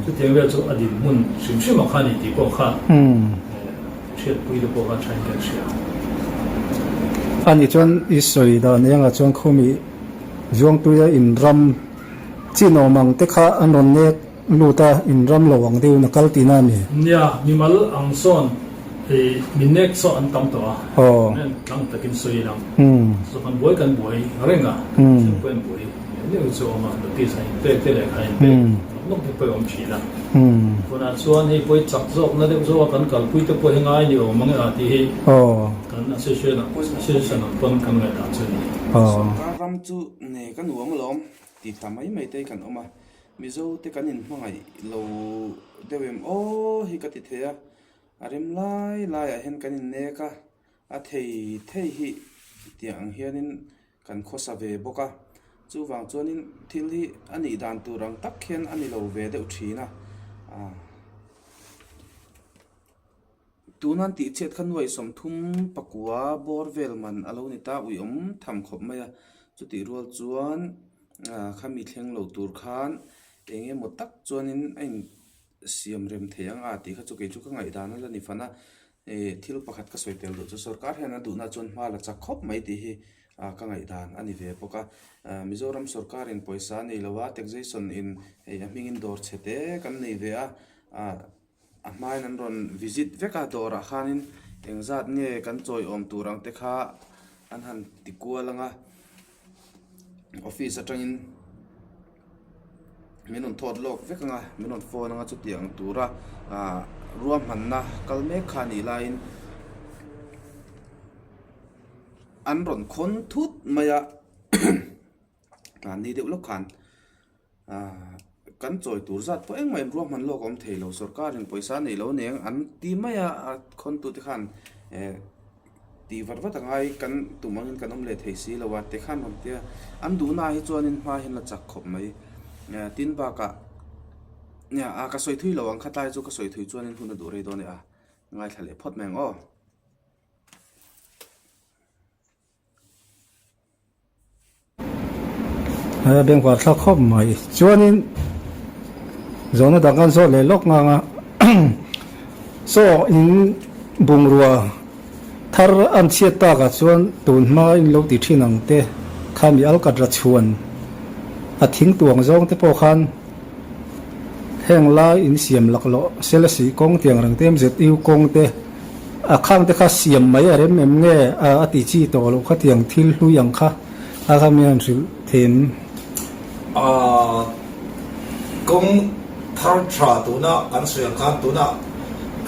chutiang vel chu a dinhmun hrim hrim ang kha a ni tih pawh kha Hriatpui te pawh kha thain kan hria. Ani chuan i sawi dan engah chuan khumi Zuangtuia in ram chin awm ang te kha an rawn nek lut a, in ram lo ang deuhin a kal tihna a ni. Nia, mimal ang sawn i min nek saw an tam tawh a, men tlang takin sawi ila chu kan buai kan buai reng a, thil pawh in buai neuh neuh chu a awm a, notice a inpek te leh kha inpek nawk nawk te pawh a awm thin a. Tunah chuan hei pawh hi chak zawkna deuh zawka kan kalpui te pawh hi ngai ni awm ang e a tih hi kan association association ang pawn kan ngaihdan chu a ni. Sorkar ram chu ne ka nuam alawm tih ta mai mai te hi kan awm a, Mizo te kan inhmangaih lo deuh em aw hi ka ti thei a, a rem lai laiah hian kan innek a, a thei thei hi tiang ang hianin Kan khawsa ve bawk a, chuvang chuanin thil hi a nih dan tur ang tak hian a ni lo ve deuh thin a. Tuna an tih chhiat kha nuai 30 pakua bawr vel man a lo ni ta uiawm tham khawp mai a, chutih rual chuan khami thleng lo tur khan eng emaw tak chuanin a in siam rem thei ang a tih kha chu kei chu ka ngaihdan a la ni fan a. Thil pakhat ka sawi tel duh chu sorkar hian a duhna chuan hma la chak khawp mai tih hi ka ngaihdan a ni ve bawk a. Mizoram sorkarin pawisa a nei lo a, taxation in hei a hmingin dawr chhe te kan nei ve a, a hmain an rawn visit vek a dawrah khanin engzat nge kan chawi awm tur ang te kha an han ti kual ang a, office atangin. Min rawn thawt lawk vek ang a, min rawn phone ang a chutiang tura ah ruahmanna kal mek kha a nih laiin an rawn khawn thut mai a tlanni deuh lawk khan ah kan chawi tur zat pawh engmah in ruahman lawk a awm thei lo sorkarin pawisa a neih lo aniang an ti mai a a khawntute khan eh. Tih vat vat a ngai kan tum angin kan awm leh thei si lo a tikhan rawn tia an duhna ah hi chuanin hma hian la chak khawp mai tin bakah nia a ka sawi thui lo ang kha tlai chu ka sawi thui chuanin hun a duh rei dawn e a ngaithla leh phawt mai ang aw. A bengvar thlak khawp mai. Chuanin zawhna dang kan zawt leh lawk ngang a. Saw in bungrua thar an chhiat takah chuan tun hma in lo ti thin ang te khami alkatra chhuan a thing tuang zawng te pawh khan heng lai in siam laklawh Selesih kawng tiang reng te MZU kawng te A khang te kha siam mai a rem em nge a ti chi tawh loh kha tiang thil hlui ang kha a kha mi han hrilh thin. A kawng thar tha tuna kan sawi ang khan tuna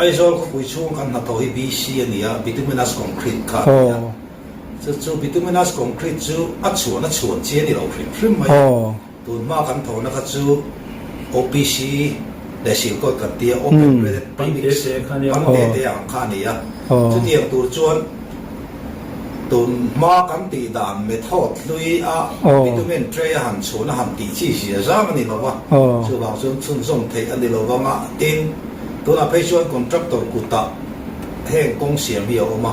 Aizawl khawpui chhung kan hnathawh hi BC a ni a, bituminous concrete kha a ni a. Chu chu bituminous concrete chu a chhuan a chhuan chi a ni lo hrim hrim mai a. Tun hma kan thawhna kha chu OPC leh Silkawt kan tia Open Graded Premix pan te te ang kha a ni a. Chutiang tur chuan tun hma kan tih dan method hlui a bitumen tray a han chhun a han tih chi zia zang a ni lo va, chuvang chuan chhunzawm theih a ni lo vang a. Tin, tunah phei chuan contractor kutah heng kawng siam hi a awm a.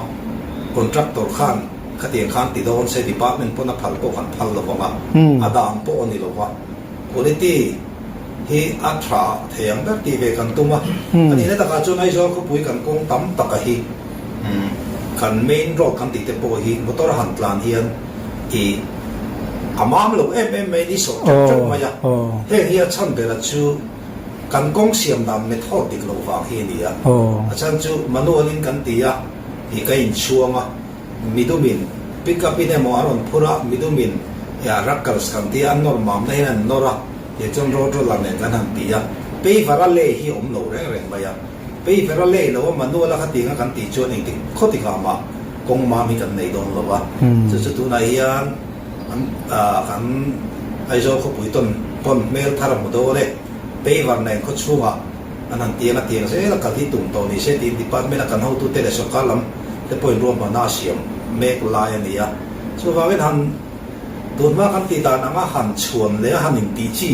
Contractor khan khatiang khan ti dawn se department pawn a phal pawh kan phal lo vang a, a dan pawh a ni lo va. Quality hi a tha thei ang ber tih ve kan tum a. A nihna takah chuan Aizawl khawpui kan kawng tam taka hi kan main road kan tih te pawh hi motor a han tlan hian ih a mam lo em em mai ni sawh teuh teuh mai a. Heng hi a chhan bera chu kan kawng siam dan method dik loh vang hi a ni a. A chhan chu manual in kan ti a ih ka inchhuang a. Midumin pick up in emaw a rawn phur a, midumin rackers kan tia an nawr mamna hian an nawr a, tichuan road roller nen kan han ti a, paver a lei hi a awm lo reng reng mai a, paver a lei lo a manual a khatinga kan tih chuan engtik khawtikah mah kawng mam hi kan nei dawn lo a, chu chu tunah hian an kan Aizawl khawpui tawn pawn hmel thar a hmu dawn e, paver nen khawchhungah. An han tiang a tiang zel a kal hi tum tawh ni se tiin department a kan hotute leh sawrkar lam te pawhin ruahmanna a siam mek lai a ni a. Chuvangin han tunhma kan tih dan anga han chhuan leh a han intih chi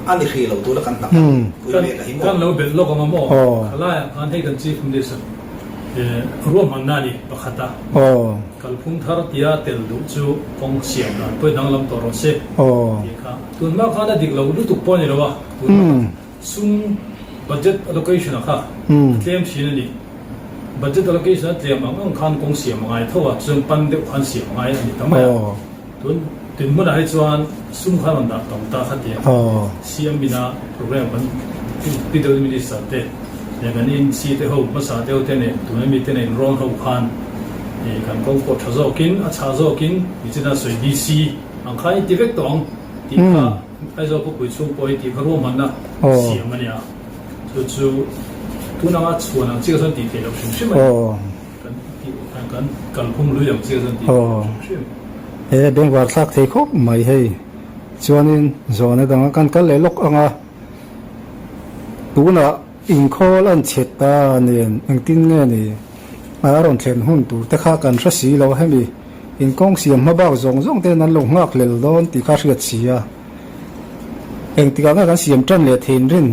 a ni hrih lo tura kan hna kan pui mek a hi maw? Kan lo belh lawk ang a maw? Khalaiah khan hei kan Chief Minister ruahmanna a ni pakhat a, kalphung thar tia tel duh chu kawng siam dan pawhin danglam tawh rawh se tih kha tunhma khan a dik lo lutuk pawh a ni lo a, tunhma Sum budget allocation a kha a tlem thin a ni. Budget allocation a tlem ang ang khan kawng siam a ngai tho a, chuan pan deuh khan siam a ngai a ni ta mai a. Tun tin hmunah hi chuan sum kha rawn dah tam ta kha tia CM ina program kan PW Minister te leh kan NC te ho hmasa deuh te nen tuna mi te nen rawn ho khan kan kawng pawh tha zawkin a chhah zawkin nichina sawi DC ang khan i ti vek tawh ang tih kha Aizawl khawpui chhung pawh hi tih kha ruahmanna siam a nia. Chu chu tun anga chhuan ang chiah chuan tih theih loh hrim hrim a ni. Kan tih kan kalphung lui ang chiah chuan tih theih loh hrim hrim. He bengvar thlak thei khawp mai hei. Chuanin zawhna danga kan kal leh lawk anga tunah inkhawl an chhe ta nen engtin nge ni a rawn thlen hun tur te kha kan hre si lo hemi. Inkawng siam hma bak zawng zawng ten an lo nghak hlel dawn tih kha hriat si a, engtikah nge kan siam tan leh thein rin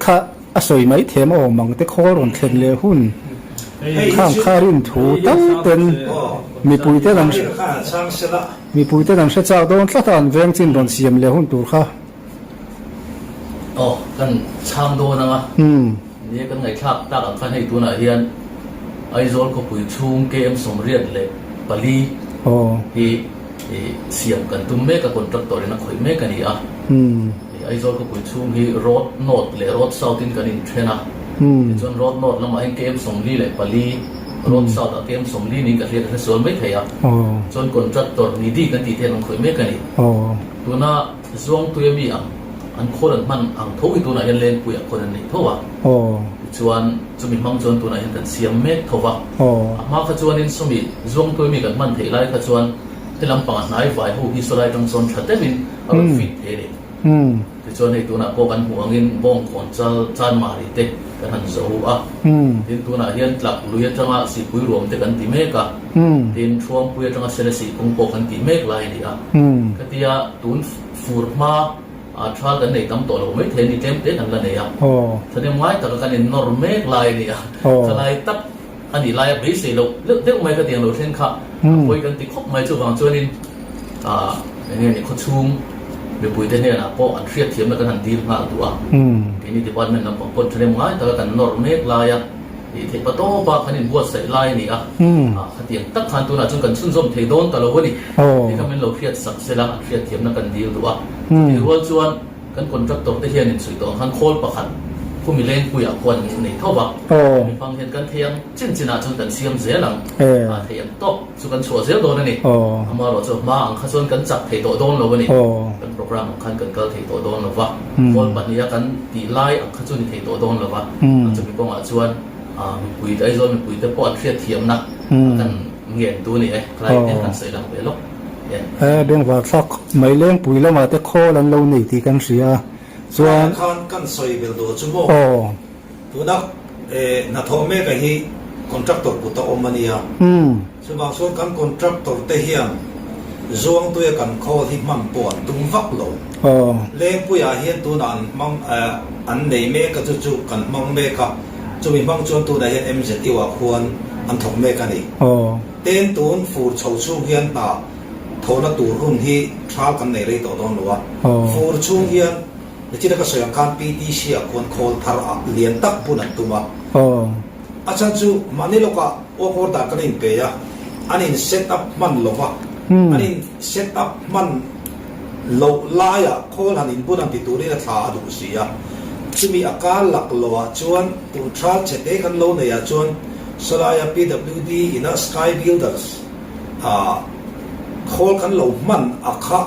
kha a sawi mai them a awm ang te khawl rawn thlen leh hun khang kha rin thu tal ten mipui ten an mipui ten an hre chak dawn tlat a an veng chin rawn siam leh hun tur kha. Aw kan chhang dawn ang a. Nia kan ngaihthlak tak ang khan hei tunah hian Aizawl khawpui chhung KM 84 hi siam kan tum mek a, contractor in a khawih mek a ni a. Aizawl khawpui chhung hi Road North leh Road South in kan inthen a, tichuan Road North lamah hian KM 44, Road South ah KM 40 niin ka hria ka hre sual mai thei a. Chuan contractor Nidhi kan tih te hian an khawih mek a ni. Tuna Zuangtui ami ang an khawl an hman ang tho hi tunah hian Lengpuiah khawn an nei tho a. Tichuan chumi hmang chuan tunah hian kan siam mek tho va. A hma kha chuanin sawmi Zuangtui ami kan hman theih lai kha chuan he lampanga hnai vai ho hi sawlai tang sawn tha deuhin a rawn fit thei a ni. Tichuan hei tunah pawh kan hmuh angin Bawngkawn chal Chanmari te kan han zo a. Tin tunah hian Tlak lui atanga Sihpui ruam te kan ti mek a. Tin Thuangpui atanga Selesih kawng pawh kan tih mek lai a ni a. Khatia tun fur hma a thal kan nei tam tawh lo mai thei a ni, tlem te kan la nei a. Thahnem ngai taka kan innawr mek lai a ni a, thalai tak a nih laia beisei loh deuh deuh mai khatiang lo thleng kha a pawi kan ti khawp mai. Chuvang chuanin eng nge ni khawchhung mipuite hnenah pawh an hriatthiamna kan han dil nghal duh a, keini department lampang pawn thahnem ngai taka kan nawr mek laia Tih theih pa tawp a, kan inbuatsaih lai a ni a, khatiang tak khan tunah chuan kan chhunzawm thei dawn ta lo a ni. Tih kha min lo hriat sak sela an hriatthiamna kan dil duh a. Chutih rual chuan kan contractor te hian inchhuih tawh ang khan khawl pakhat khumi lengpuiah khuan an nei tho va, hemi hmang hian kan thei ang chin chinah chuan kan siam zel ang, thei ang tawk chu kan chhuah zel dawn a ni. Amaherawhchu hma ang kha chuan kan chak thei tawh dawn lo a ni. Kan program ang khan kan kal thei tawh dawn lo va, khawl pahniha kan tih lai ang kha chu ni thei tawh dawn lo va, chumi kawngah chuan mipui te Aizawl mipui te pawh an hriatthiamna kan ngen tu a ni e, khalai te kan sawi lang ve lawk e. Bengvar thlak mai lengpui lamah te khawl an lo nei tih kan hria a, chuan. Khan kan sawi belh duh chu maw? Tuna hnathawh mek a hi contractor kut a awm a nia. Chuvang chuan kan contractor te hian Zuangtuia kan khawl hi hman pawh an tum vak lo. Lengpuiah hian tunah an hmang an nei mek a chu chu kan hmang mek a, chumi hmang chuan tunah hian MZU ah khuan an thawk mek a ni. Ten tun fur chho chhung hian hna thawhna tur hun hi thal kan nei rei tawh dawn lo a. Fur chhung hian nichina ka sawi ang khan PTC ah khuan khawl thar ah lian tak bun an tum a. A chhan chu mahni lawkah work order kan inpe a, an in set up hman lo va, an in set up hman loh laiah khawl han inbun ang ti turin a thla a duh si a. Chumi a kar lak loah chuan tun thal chhe te kan lo neihah chuan sawlaia PWD ina Sky Builders ah khawl kan lo hman a kha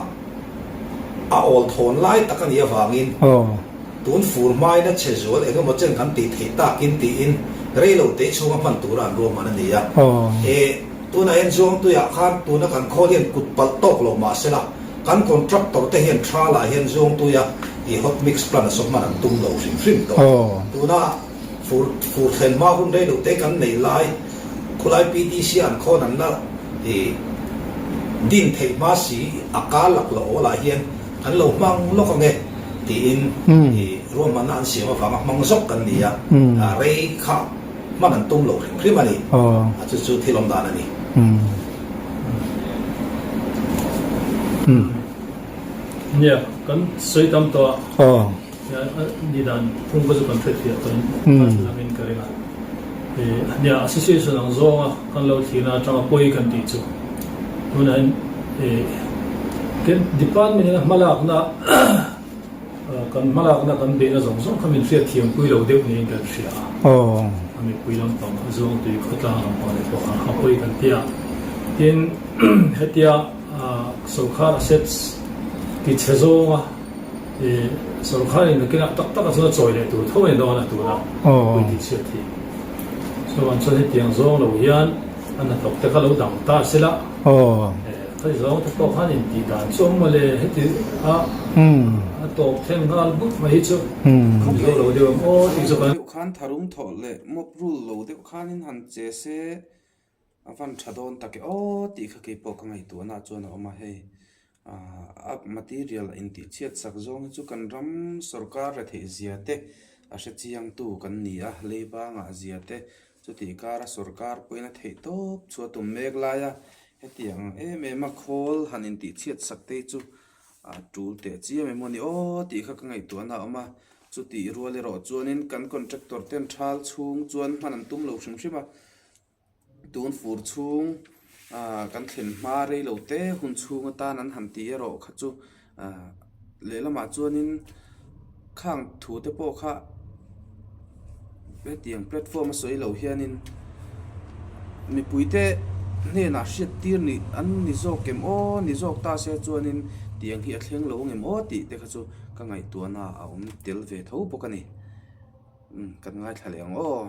a awl thawn lai tak a nih avangin tun fur hmain a chhe zual eng emaw chen kan tih theih takin tiin rei lo te chhunga hman tura an ruahman a ni a. E tunah hian Zuangtuiah khan tuna kan khawl hian kut palh tawk lo mah sela kan contractor te hian thalah hian Zuangtuia i hot mix plant a saw hman an tum lo hrim hrim tawh. Tuna fur fur thlen hma hun rei lo te kan nei lai khulai PTC an khawn an la i din theih hma si a kar lak lo awl ah hian kan lo hmang lawk ang e tiin i ruahmanna an siam avanga hmang zawk kan ni a, rei kha hman an tum lo hrim hrim a ni. A chu chu thil awm dan a ni. Nia, kan sawi tam tawh a. Ni dan phung ka chu kan hrethiah kan langin ka ring a. Nia, association ang zawnga kan lo thlirna atanga pawi kan tih chu tunah hian kan department in a hmalakna kan hmalakna kan beihna zawng zawng kha min hriatthiam pui lo deuh niin kan hria a. A mipui lampang a zawng tui khawtlang lampang leh pawh a pawi kan ti a. Tin, hetia sorkar assets tichhe zawnga I sorkar in nakinah tak tak a chuan a chawi leh tur tho a ni dawn a tuna pui tih chhiat hi. Chuvang chuan hetiang zawng lo hian a hnathawk te kha lo dang ta se la. Khati zawng te pawh khan intih dan chu awm mawle heti a a tawp thleng nghal but mai hi chu kham zo lo deuh ang aw tih chu kan. Deuh khan tharum thawh leh mawp rul lo deuh khanin han che se A van tha dawn tak e aw tih kha keipawh ka ngaihtuahna ah chuan a awm a hei aah a material intih chhiat sak zawng hi chu kan ram sorkar retheih zia te a hre chiang tu kan ni a leibangah zia te chutih kara sorkar pawhin a theih tawp chu a tum mek lai a hetiang ang em em a khawl han intih chhiat sak te hi chu a tul teh chiam em maw ni aw tih kha ka ngaihtuahna a awm a chutih rual erawh chuanin kan contractor ten thal chhung chuan hman an tum lo hrim hrim a. Tun fur chhung ah kan thlen hma rei lo te hun chhung atan an han tih erawh kha chu ah lehlamah chuanin khang thu te pawh kha hetiang platform a sawi loh hianin mipui te hnenah hriat tir nih an ni zawk em aw ni zawk ta se chuanin tiang hi a thleng lo ang em aw tih te kha chu ka ngaihtuahna a awm tel ve tho bawk a ni umm kan ngaithla leh ang aw.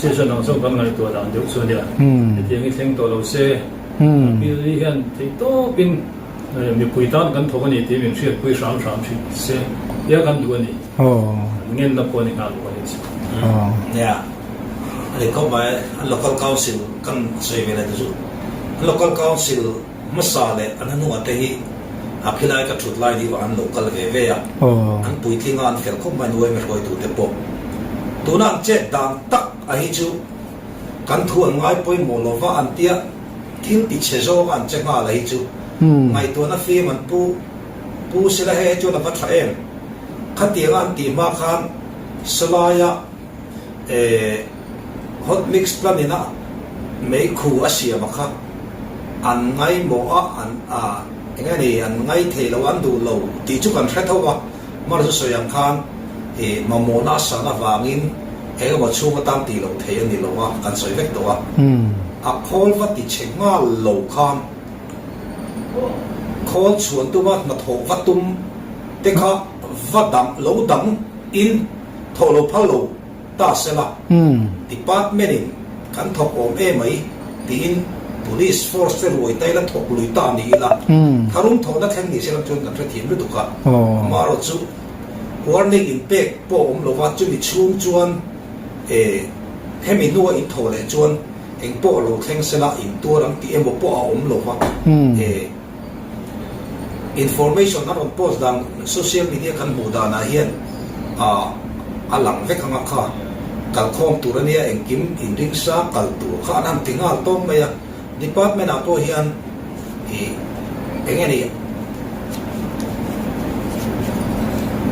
Season ang zawk kan ngaihtuah dan deuh chu a nia. Hetiang hi thleng tawh lo se, appeal hi hian theih tawpin mipui tan kan thawk a ni tih min hriatpui hram hram thin se tia kan duh a ni. Kan ngenna pawh a ni nghal bawk a ni chu. Nia, a ni khawp mai. An local council kan sawi ve leh ta chu. An local council Hmasa leh an hnungah te hi a philai ka thut lai deuh ah an lo kal ve ve a, an puitling a an fel khawp mai nuai hruaitu te pawh. Tuna an chet dan tak a hi chu kan thu an ngai pawimawh lo va an tia thil ti chhe zawng a an che nghal a hi chu ngaihtuahna fim an pu pu sela hei hi chuan a va tha em. Khatianga an tih hma khan sawlaia Eh, hot mix plan ina meikhu a siam a kha an ngaimawh a, an a eng nge ni an ngai thei lo an duh lo tih chu kan hre tho a, hmar chu sawi ang khan eh mamawhna a san avangin eng emaw chhung atan tih loh thei a ni lo a, kan sawi vek tawh a, a khawl va ti chhe nghal lo khan khawl chhuan tuma hnathawh va tum te kha va dang lo dang in. Thawh lo phal lo ta se la, Department in kan thawk awm e mai tiin Police force te ruai ta ila thawk lui ta ni ila, tharum thawhna thleng ni se lam chuan kan hrethiam lutuk a. Amaherawh chu warning in pek pawh awm lova chumi chhung chuan e hemi hnua in thawh leh chuan eng pawh lo thleng se la in tuar ang tih emaw pawh a awm lova e. Information a rawn post dan social media kan hmuh danah hian. A lang vek anga kha kalkhawm tur a nia engkim inring sa kal tur kha an han ti nghal tawp mai a. Department ah pawh hian ih eng nge ni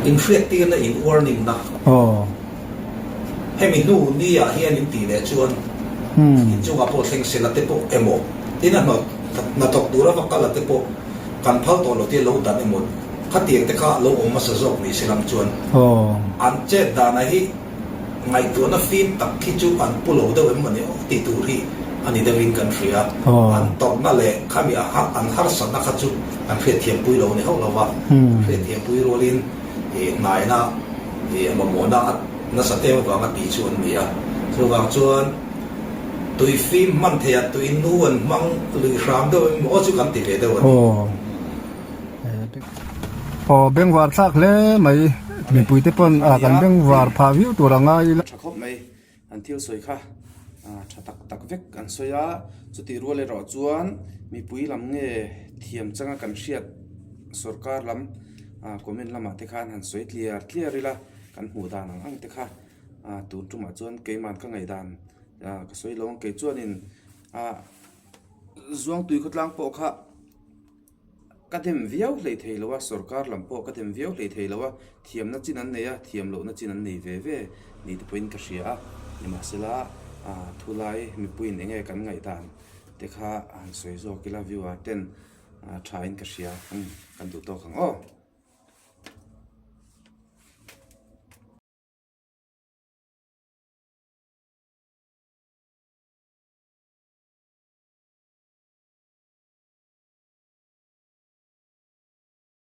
inhriattirna in warning na hemi hnu ni ah hian in tih leh chuan inchungah pawh thleng sela te pawh emaw tin a hnathawk tura va kal a te pawh kan phal tawh lo te lo dan emaw khatiang te kha lo awm hmasa zawk ni se lam chuan an chet dana hi Ngaihtuahna fim tak khi chu an pu lo deuh em mawni aw tih tur hi a ni deuhin kan hria. An tawrhna leh khami a an harsatna kha chu an hriatthiampui lo ni hauh lo va. Hriatthiampui rualin hnaina mamawhna a nasa tem avanga tih chu an ni a. Chuvang chuan tui fim hman theiah tui nu an hmang lui hram deuh em aw chu kan ti ve deuh a ni. Aw bengvar thlak hle mai mipui te pawn a kan bengvar phah viau tur a ngai ila. Tha khawp mai an thil sawi kha tha tak tak vek an sawi a chutih rual erawh chuan mipui lam nge thiam changa kan hriat sorkar lam comment lamah te khan han sawi tliar tliar ila kan hmuh dan ang ang te kha tun tumah chuan keimah ka ngaihdan ka sawi lo ang kei chuanin Zuangtui khawtlang pawh kha. Ka dem viau hlei thei lo a, sorkar lam pawh ka dem viau hlei thei lo a, thiamna chin an nei a, thiam lohna chin an nei ve ve ni te pawhin ka hria a, nimahsela thulai mipuiin eng nge kan ngaihdan te kha han sawi zawk ila viewer ten tha in ka hria, kan duh tawk ang aw.